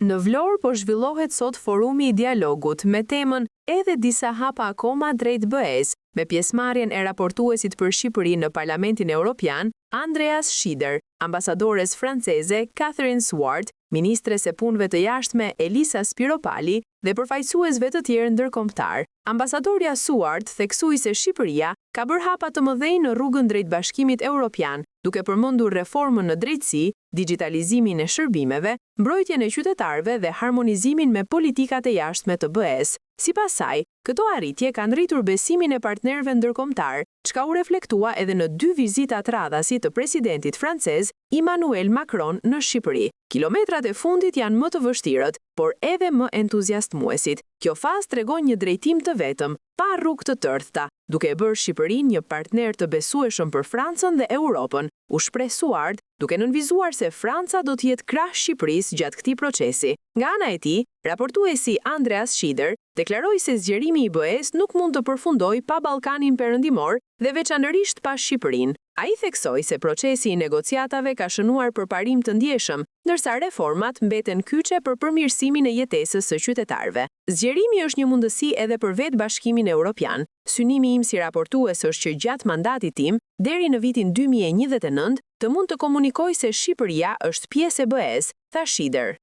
Në Vlorë po zhvillohet sot forumi i dialogut me temën Edhe disa hapa akoma drejt BE-së, me pjesëmarrjen e raportuesit për Shqipërinë në Parlamentin Europian, Andreas Schieder, ambasadores franceze Catherine Suard, ministres e Punëve të Jashtme Elisa Spiropali dhe përfaqësuesve të tjerë ndërkombëtarë. Ambasadorja Suard theksoi se Shqipëria ka bërë hapa të mëdhenj në rrugën drejt Bashkimit Europian, duke përmendur reformën në drejtësi, digjitalizimin e shërbimeve, mbrojtjen e qytetarëve dhe harmonizimin me politikat e jashtme të BE-së. Sipas saj, këto arritje kanë rritur besimin e partnerëve ndërkombëtarë, çka u reflektua edhe në dy vizitat radhazi të presidentit francez Emmanuel Macron në Shqipëri. Kilometrat e fundit janë më të vështirët, por edhe më entuziasmuesit. Kjo fazë tregon një drejtim të vetëm, pa rrugë të tërthta, duke e bërë Shqipërinë një partner të besueshëm për Francën dhe Europën, u shpreh Suard, duke nënvizuar se Franca do të jetë krah Shqipërisë gjatë këtij procesi. Nga ana e tij, raportuesi Andreas Schieder deklaroi se zgjerimi i BE-së nuk mund të përfundojë pa Ballkanin Perëndimor dhe veçanërisht pa Shqipërinë. Ai theksoi se procesi i negociatave ka shënuar përparim të ndjeshëm, ndërsa reformat mbeten kyçe për përmirësimin e jetesës së qytetarëve. Zgjerimi është një mundësi edhe për vetë Bashkimin Europian. Synimi im si raportues është që gjatë mandatit tim, deri në vitin 2029, të mund të komunikoj se Shqipëria është pjesë e BE-së, tha Schieder.